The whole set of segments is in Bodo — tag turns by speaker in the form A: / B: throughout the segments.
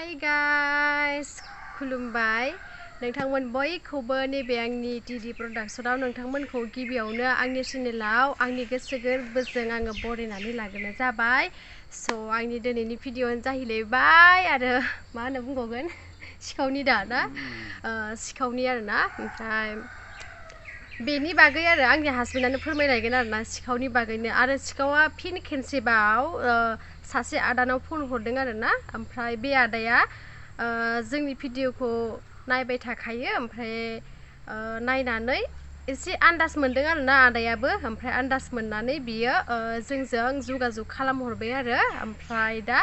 A: Hi guys, खुलुमबाय नोंथांमोन बयखौबो नैबे आंनि टीडी प्रडाक्शनाव नोंथांमोनखौ गिबियावनो आंनि चेनेलाव आंनि गोसो गोरबोजों आङो बरायनानै लाग्रोनाय जाबाय। स' आंनि दिनैनि भिडिअ'आनो जाहैलायबाय आरो मा होनना बुंबावगोन सिखावनि दा ना सिखावनि आरोना ओमफ्राय बेनि बागै आरो आंनि हासबेन्डआनो फोरमायलायगोन आरोना सिखावनि बागैनो आरो सिखावा फिन खेनसेबाव सासे आदानाव फन हरदों आरोना ओमफ्राय बे आदाया जोंनि भिडिअ'खौ नायबाय थाखायो ओमफ्राय नायनानै एसे आन्दाज मोनदों आरोना आदायाबो ओमफ्राय आन्दाज मोननानै बियो जोंजों जगाजग खालामहरबाय आरो ओमफ्राय दा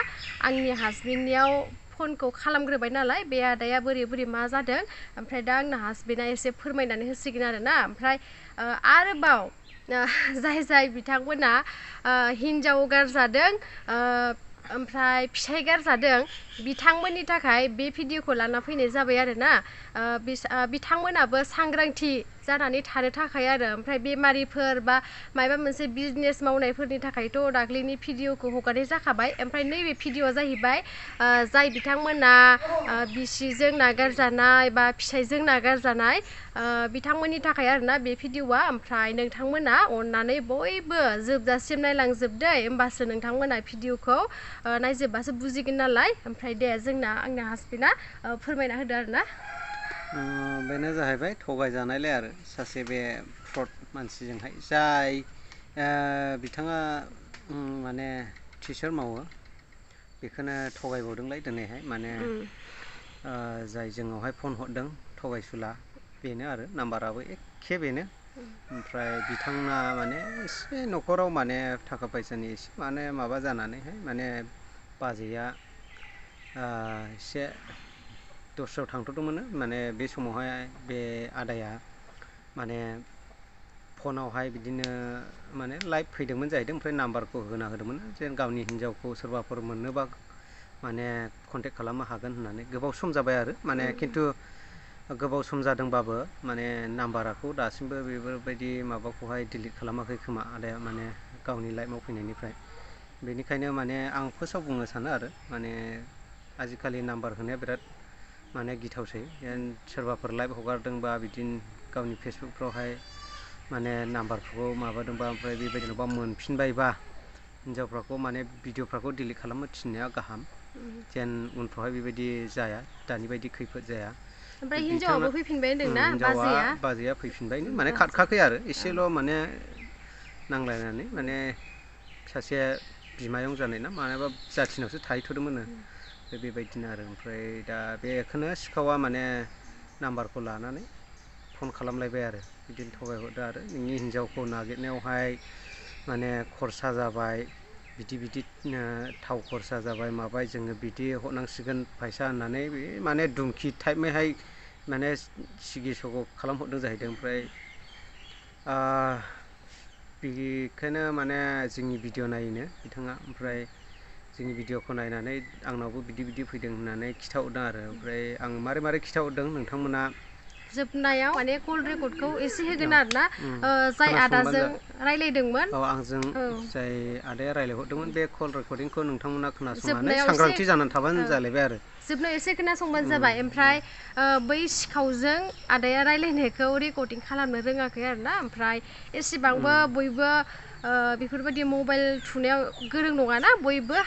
A: आंनि हासबेन्डनियाव फनखौ खालामग्रोबाय नालाय बे आदाया बोरै मा जादों ओमफ्राय दा आंना हासबेन्डआ एसे फोरमायनानै होसिगोन आरोना ओमफ्राय आरोबाव जाय बिथांमोना हिन्जाव गारजादों ओमफ्राय फिसाय गारजादों बिथांमोननि थाखाय बे भिडिअ'खौ लाना फैनाय जाबाय आरोना बिथांमोनाबो सांग्रांथि जानानै थानो थाखाय आरो ओमफ्राय बेमारिफोर बा माबा मोनसे बिजनेस मावनायफोरनि थाखायथ' दाख्लैनि भिडिअ'खौ हगारनाय जाखाबाय ओमफ्राय नैबे भिडिअ'आ जाहैबाय जाय बिथांमोना बिसिजों नागारजानाय बा फिसायजों नागारजानाय बिथांमोननि थाखाय आरोना बे भिडिअ'आ ओमफ्राय नोंथांमोना अननानै बयबो जोबजासिम नायलांजोबदो होमबासो नोंथांमोना भिडिअ'खौ नायजोबबासो बुजिगोन नालाय ओमफ्राय दे आंना हासबेन्डआ फोरमायना होदो आरोना
B: बेनो जाहैबाय थगायजानायलाय आरो सासे बे फ्रड मानसिजोंहाय जाय बिथाङा माने टिचार मावो बेखौनो थगायबावदोंलाय दिनैहाय माने जाय जोंनावहाय फन हरदों थगायसुला बेनो आरो नाम्बाराबो एखे बेनो ओमफ्राय बिथांना माने एसे न'खराव माने थाखा फैसानि एसे माने माबा जानानैहाय माने बाजैया एसे दस्रायाव थांथ'दोंमोन माने बे समावहाय बे आदाया माने फनावहाय बिदिनो माने लाइभ फैदोंमोन जाहैदों ओमफ्राय नाम्बारखौ होना होदोंमोन जेन गावनि हिन्जावखौ सोरबाफोर मोननोबा माने कन्टेक्ट खालामनो हागोन होननानै गोबाव सम जाबाय आरो माने खिन्थु गोबाव सम जादोंबाबो माने नाम्बारखौ दासिमबो बेफोरबायदि माबाखौहाय डिलिट खालामाखै खोमा आदाया माने गावनि लाइफआव फैनायनिफ्राय बेनिखायनो माने आं फार्स्टआव बुंनो सानो आरो माने आजिखालि नाम्बार होनाया बिराद माने गिथावसै सोरबाफोर लाइभ हगारदोंबा बिदिनो गावनि फेसबुकफ्रावहाय माने नाम्बारफोरखौ माबादोंबा ओमफ्राय बेबायदिनोबा मोनफिनबायबा हिन्जावफोरखौ माने भिडिअ'फोरखौ डिलिट खालामनो थिननाया गाहाम जेन उनफ्रावहाय बेबायदि जाया दानि बायदि खैफोद जाया
A: ओमफ्राय हिन्जावाबो फैफिनबाय होनदोंना
B: बाजैया फैफिनबायनो माने खारखाखै आरो एसेल' माने नांलायनानै माने सासे बिमायं जानाय ना मानोबा जाथिनावसो थाहैथ'दोंमोन बेबायदिनो आरो ओमफ्राय दा बेखौनो सिखावा माने नाम्बारखौ लानानै फन खालामलायबाय आरो बिदिनो थगायहरदो आरो नोंनि हिन्जावखौ नागिरनायावहाय माने खरसा जाबाय बिदि थाव खरसा जाबाय माबाय जोङो बिदि हरनांसिगोन फैसा होननानै बे माने दुमखि टाइपैहाय माने सिगि सग' खालामहरदों जाहैदों ओमफ्राय बेखायनो माने जोंनि भिडिअ' नायनो बिथाङा ओमफ्राय जोंनि भिडिअ'खौ नायनानै आंनावबो बिदि फैदों होननानै खिथाहरदों आरो ओमफ्राय आं मारै खिथाहरदों नोंथांमोना
A: जोबनायाव माने कल रेकर्डखौ एसे होगोन आरोना जाय आदाजों रायलायदोंमोन
B: आंजों जाय आदाया रायलायहरदोंमोन बे कल रेकर्डिंखौ नोंथांमोना खोनासंनानै सांग्रांथि जानानै थाबानो जालायबाय आरो
A: जोबनायाव एसे खोनासंबानो जाबाय ओमफ्राय बै सिखावजों आदाया रायलायनायखौ रेकर्डिं खालामनो रोङाखै आरोना ओमफ्राय एसेबांबो बयबो बेफोरबायदि मबाइल थुनायाव गोरों नङाना बयबो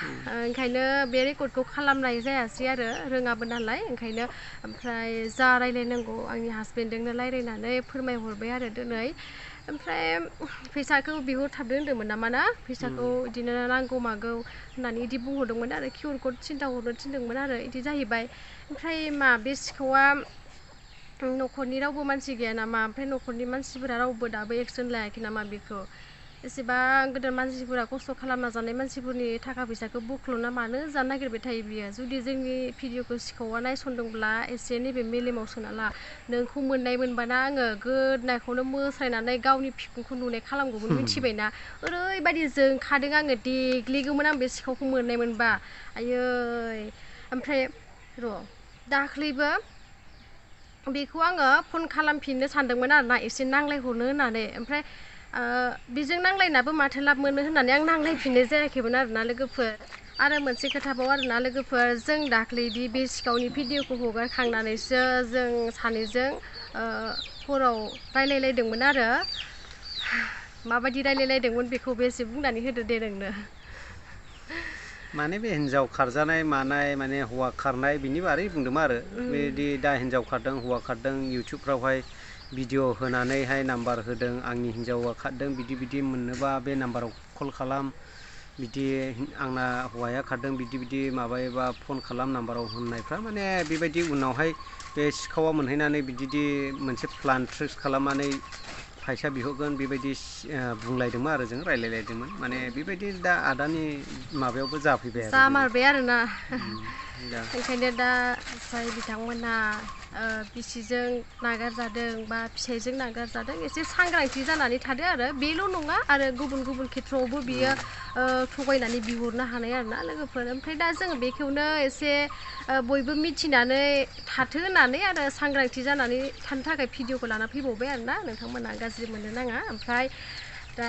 A: ओंखायनो बे रेकर्डखौ खालामनाय जायासै आरो रोङाबो नालाय ओंखायनो ओमफ्राय जा रायलायनांगौ आंनि हासबेन्डजोंनो रायलायनानै फोरमायहरबाय आरो दिनै ओमफ्राय फैसाखौ बिहरथाबदो होन्दोंमोन नामा ना फैसाखौ बिदिनो नांगौ मागौ होननानै बिदि बुंहरदोंमोन आरो किउआर कड हरनो थिनदोंमोन आरो बिदि जाहैबाय ओमफ्राय मा बे सिखावा न'खरनि रावबो मानसि गैया नामा ओमफ्राय न'खरनि मानसिफोरा रावबो दाबो एक्सन लायाखै नामा बेखौ एसेबां गोदान मानसिफोरा खस्थ' खालामना जानाय मानसिफोरनि थाखा फैसाखौ बुख्ल'ना मानो जानो नागिरबाय थायो बियो जुदि जोंनि भिडिअ'खौ सिखावा नायसनदोंब्ला एसे नैबे मेलेमाव सोना ला नोंखौ मोननाय मोनबाना आङो गोदनायखौनो मोसायनानै गावनि बिखुंखौ नुनाय खालामगौमोन मिथिबायना ओरैबायदि जोंखादों आङो देग्लिगौमोन आं बे सिखावखौ मोननाय मोनबा आयै ओमफ्राय र' दाख्लैबो बेखौ आङो फन खालामफिननो सानदोंमोन आरोना एसे नांलायहरनो होननानै ओमफ्राय बेजों नांलायनाबो माथो लाब मोनो होननानै आं नांलायफिननाय जायाखैमोन आरोना लोगोफोर आरो मोनसे खोथाबाव आरोना लोगोफोर जों दाख्लैदि बे सिखावनि भिडिअखौ हगारखांनानैसो जों सानैजों हराव रायलायलायदोंमोन आरो माबायदि रायलायलायदोंमोन बेखौबो एसे बुंनानै होदो दे नोंनो
B: माने बे हिनजाव खारजानाय मानाय माने हौवा खारनाय बिनि बारै बुंदोंमोन आरो बिदि दा हिनजाव खारदों हौवा खारदों इउटुबफ्रावहाय भिडिअ होनानैहाय नाम्बार होदों आंनि हिनजावा खारदों बिदि बिदि मोननोबा बे नाम्बाराव कल खालाम बिदि आंना हौवाया खारदों बिदि बिदि माबायोबा फन खालाम नाम्बाराव होननायफ्रा माने बेबायदि उनावहाय बे सिखावा मोनहैनानै बिदि मोनसे प्लान ट्रिक्स खालामनानै फैसा बिहरगोन बेबायदि बुंलायदोंमोन आरो जों रायलायलायदोंमोन माने बेबायदि दा आदानि माबायावबो जाफैबाय आरो
A: जामारबाय आरोना ओंखायनो दा जाय बिथांमोनहा बिसिजों नागारजादों बा फिसाइजों नागारजादों एसे सांग्रांथि जानानै थादो आरो बेल' नङा आरो गुबुन गुबुन खेथ्रआवबो बियो थगायनानै बिहरनो हानाय आरोना लोगोफोर ओमफ्राय दा जोङो बेखौनो एसे बयबो मिथिनानै थाथो होननानै आरो सांग्रांथि जानानै थानो थाखाय भिडिअखौ लाना फैबावबाय आरोना नोंथांमोना गाज्रि मोननो नाङा ओमफ्राय दा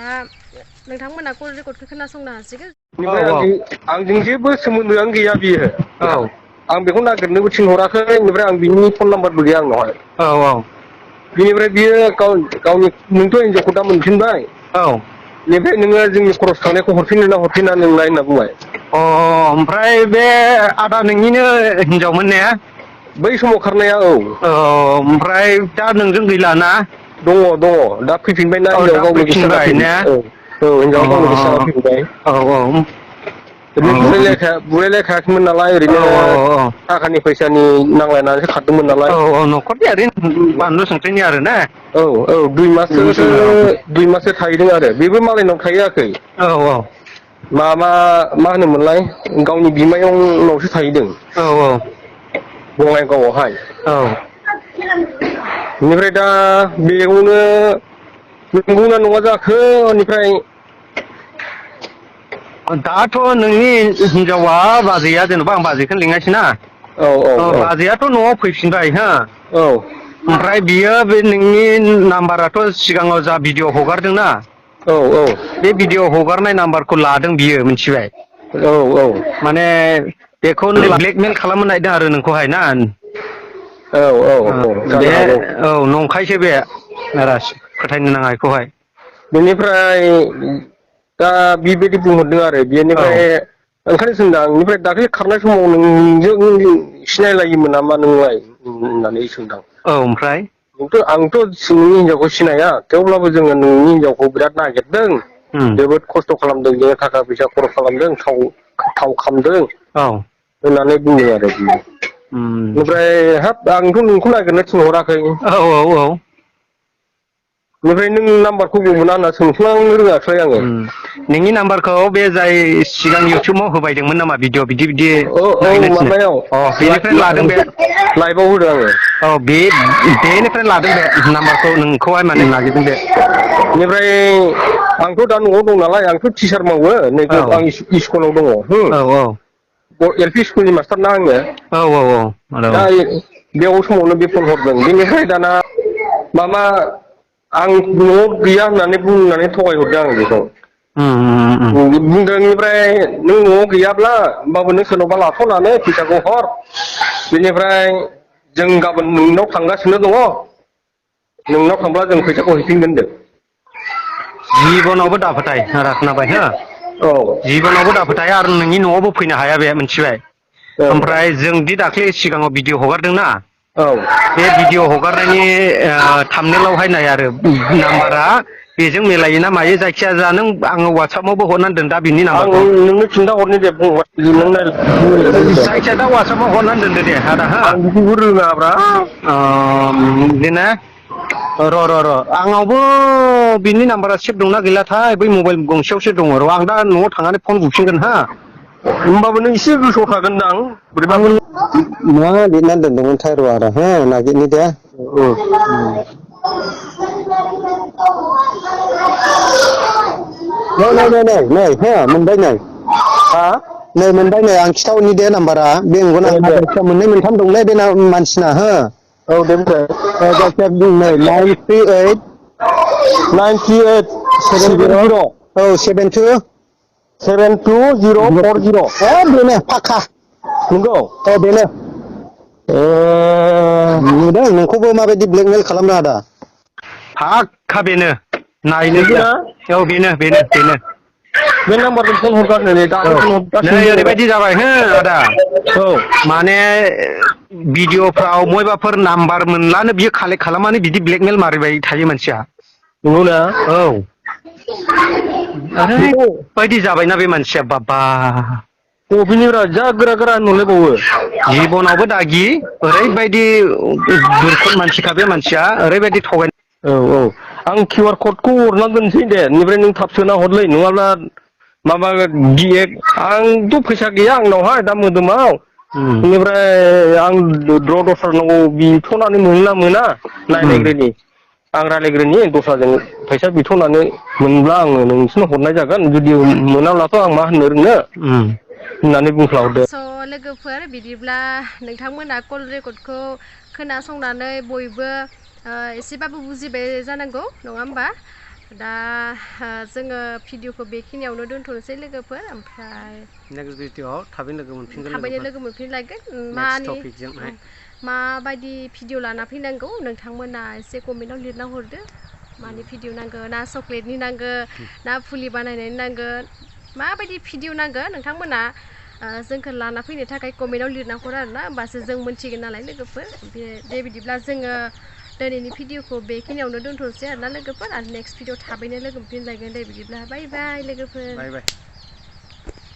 A: नोंथांमोना कल रेकर्डखौ खोनासंनो हासिगोन
C: आंजों जेबो सोमोन्दोआनो गैया बियो आं बेखौ नागिरनोबो थिनहराखै बेनिफ्राय आं बिनि फन नाम्बारबो गैया आंनावहाय बिनिफ्राय बियो गावनि नोंथ' हिनजावखौ दा मोनफिनबाय बेनिफ्राय नोङो जोंनि खरस थांनायखौ हरफिनो ना हरफिना नोंलाय होनना बुंबाय
D: ओमफ्राय बे आदा नोंनिनो हिनजावमोन ने
C: बै समाव खारनाया
D: ओमफ्राय दा नोंजों गैला ना
C: दङ दा फैफिनबायना हिनजाव
D: दा
C: गावनो गोसो जाना
D: फैफिनबाय ने
C: हिनजाव गावनो गोसो जाना फैफिनबाय बुलायलायखायाखैमोन नालाय ओरैनो थाखानि फैसानि नांलायनानैसो खारदोंमोन नालाय
D: न'खरनि ओरैनो बानलु संख्रिनि आरो ना
C: 2 माससो थाहैदों आरो बेबो मालायनाव थाहैयाखै मा होनोमोनलाय गावनि बिमायं उनावसो थाहैदों बङाइगावआवहाय बेनिफ्राय दा बेयावनो नंगौना नङा जाखो बेनिफ्राय
D: दाथ' नोंनि हिनजावा बाजैया जेन'बा आं बाजैखौनो लिंगासिनो बाजैयाथ' न'आव फैफिनबाय ओमफ्राय बियो बे नोंनि नाम्बाराथ' सिगाङाव जा भिडिअ हगारदोंना बे भिडिअ हगारनाय नाम्बारखौ लादों बियो मिथिबाय माने बेखौ ब्लेकमेल खालामनो नागिरदों आरो नोंखौहाय ना
C: जानो
D: बे
C: हागौ
D: नंखायसो बे फोथायनो नाङा बेखौहाय
C: बेनिफ्राय दा बेबायदि बुंहरदों आरो बेनिफ्राय ओंखायनो सोंदां बेनिफ्राय दाख्लै खारनाय समाव नोंजों सिनायलायोमोन नामा नोंलाय होननानै सोंदां
D: ओमफ्राय
C: आंथ' नोंनि हिनजावखौ सिनाया थेवब्लाबो जोङो नोंनि हिनजावखौ बिराद नागिरदों जोबोद खस्थ' खालामदों जोङो थाखा फैसा खरस खालामदों थाव खामदों होननानै बुङो आरो बियो ओमफ्राय हाब आंथ' नोंखौ नागिरनो थिनहराखै ओमफ्राय नों नाम्बारखौ बबाव मोना होनना सोंफ्लांनो रोङाखै आङो
D: नोंनि नाम्बारखौ बे जाय सिगां इउटुबाव होबायदोंमोन नामा भिडिअ बिदि
C: माबायाव
D: बेनिफ्राय लादों बे
C: लाइभआव होदों आङो
D: बेनिफ्राय लादों बे नाम्बारखौ नोंखौहाय माने नागिरदों बे
C: बेनिफ्राय आंथ' दा न'आव दं नालाय आंथ' टिचार मावो नै आं स्कुलाव दङ एल पि स्कुलनि मास्टार ना आङो दा बेयाव समावनो बे फन हरदों बेनिफ्राय दाना माबा आं न'आव गैया होननानै बुंनानै थगायहरदों आं बेखौ बुंदों ओमफ्राय नों न'आव गैयाब्ला होमबाबो नों सोरनावबा लाथ'नानै फैसाखौ हर बेनिफ्राय जों गाबोन नोंनाव थांगासिनो दङ नोंनाव थांब्ला जों फैसाखौ हैफिनगोन होनदों
D: जिबनावबो दाफोथाय खोनाबाय हो जिबनावबो दाफोथाय आरो नोंनि न'आवबो फैनो हाया बे मिथिबाय ओमफ्राय जोंदि दाख्लै सिगाङाव भिडिअ हगारदोंना बे भिडिअ हगारनायनि थामनेलावहाय नाय आरो नाम्बारा बेजों मिलायो ना मायो जायखिया जा नों आङो वाट्सएपावबो हरनानै दोन दा बिनि
C: आं
D: नाम्बारखौ
C: नोंनो खिन्थाहरनि दे
D: जायखिया दा वाट्सएपाव हरनानै दोनदो दे आदा हो
C: आं बिदिखौ रोङाब्रा
D: बिदिनो र' आंनावबो बिनि नाम्बारा सेभ दंना गैलाथाय बै मबाइल गंसेयावसो दङ र' आं दा न'आव थांनानै फन बुफिनगोन हा
C: होमबाबो नों एसे गोसोआव थागोनदां बोरैबाफोर
D: मा लिरनानै दोनदोंमोनथाय र' आदा हो नागिरनि दे नै हो मोनबाय नै मोनबाय नै आं खिथाहरनि दे नाम्बारा बे नंगौना
C: दे
D: जायखिया मोननै मोनथाम दंलै बे मानसिना हो
C: औ दे बुंलाय
D: जायखिया नै 938
C: 938
D: 70
C: 70
D: औ 72
C: 72040
E: बेनो फाखा
C: नंगौ
E: बेनो नुदों नोंखौबो माबायदि ब्लेकमेल खालामनो आदा
D: फाक्का बेनो नायनो औ बेनो
C: बे नाम्बारजों फन हरगासिनो नै दासो फन
D: नै
C: हरगासिनो
D: ओरैबायदि जाबाय हो आदा
C: औ
D: माने भिडिअफ्राव मयबाफोर नाम्बार मोनलानो बियो कालेक्ट खालामनानै बिदि ब्लेकमेल मारिबाय थायो मानसिया
C: नंगौना
D: औ
C: बेखौ
D: ओरैबायदि जाबायना बे मानसिया बाबा
C: अबेनिफ्राय जा गोरा गोरा नुलायबावो
D: जिबनावबो दागि ओरैबायदि दुरखन मानसिखा बे मानसिया ओरैबायदि थगाय
C: औ आं किउआर क'डखौ हरना दोनसै दे बेनिफ्राय नों थाब सोना हरलै नङाब्ला माबा आंथ' फैसा गैया आंनावहाय दा मोदोमाव बेनिफ्राय आं दस्रानाव बिथ'नानै मोनोना मोना नायनायग्रोनि आं रायज्लायग्रोनि दस्राजों फैसा बिथ'नानै मोनब्ला आङो नोंसोरनो हरनाय जागोन जुदि मोनाब्लाथ' आं मा होननो रोंनो होननानै बुंफ्लाहरदो
A: स' लोगोफोर बिदिब्ला नोंथांमोना कल रेकर्डखौ खोनासंनानै बयबो एसेबाबो बुजिबाय जानांगौ नङा होमबा दा जोङो भिडिअखौ बेखिनियावनो दोनथ'नोसै लोगोफोर ओमफ्राय
B: नेक्स्ट भिडिअआव थाबैनो लोगो मोनफिनगोन
A: लोगो मोनफिनलायगोन
B: नेक्स्ट टपिकजोंहाय
A: माबायदि भिडिअ लाना फैनांगौ नोंथांमोना एसे कमेन्टआव लिरना हरदो मानि भिडिअ नांगौ ना चक्लेटनि नांगौ ना फुलि बानायनायनि नांगोन माबायदि भिडिअ नांगौ नोंथांमोना जोंखौ लाना फैनो थाखाय कमेन्टआव लिरना हर आरोना होमबासो जों मोनथिगोन नालाय लोगोफोर दे बिदिब्ला जोङो दिनैनि भिडिअखौ बेखिनियावनो दोनथ'नोसै आरोना लोगोफोर आरो नेक्स्ट भिडिअ थाबैनो लोगो मोनफिनलायगोन दे बिदिब्ला बाय बाय लोगोफोर
B: बाय बाय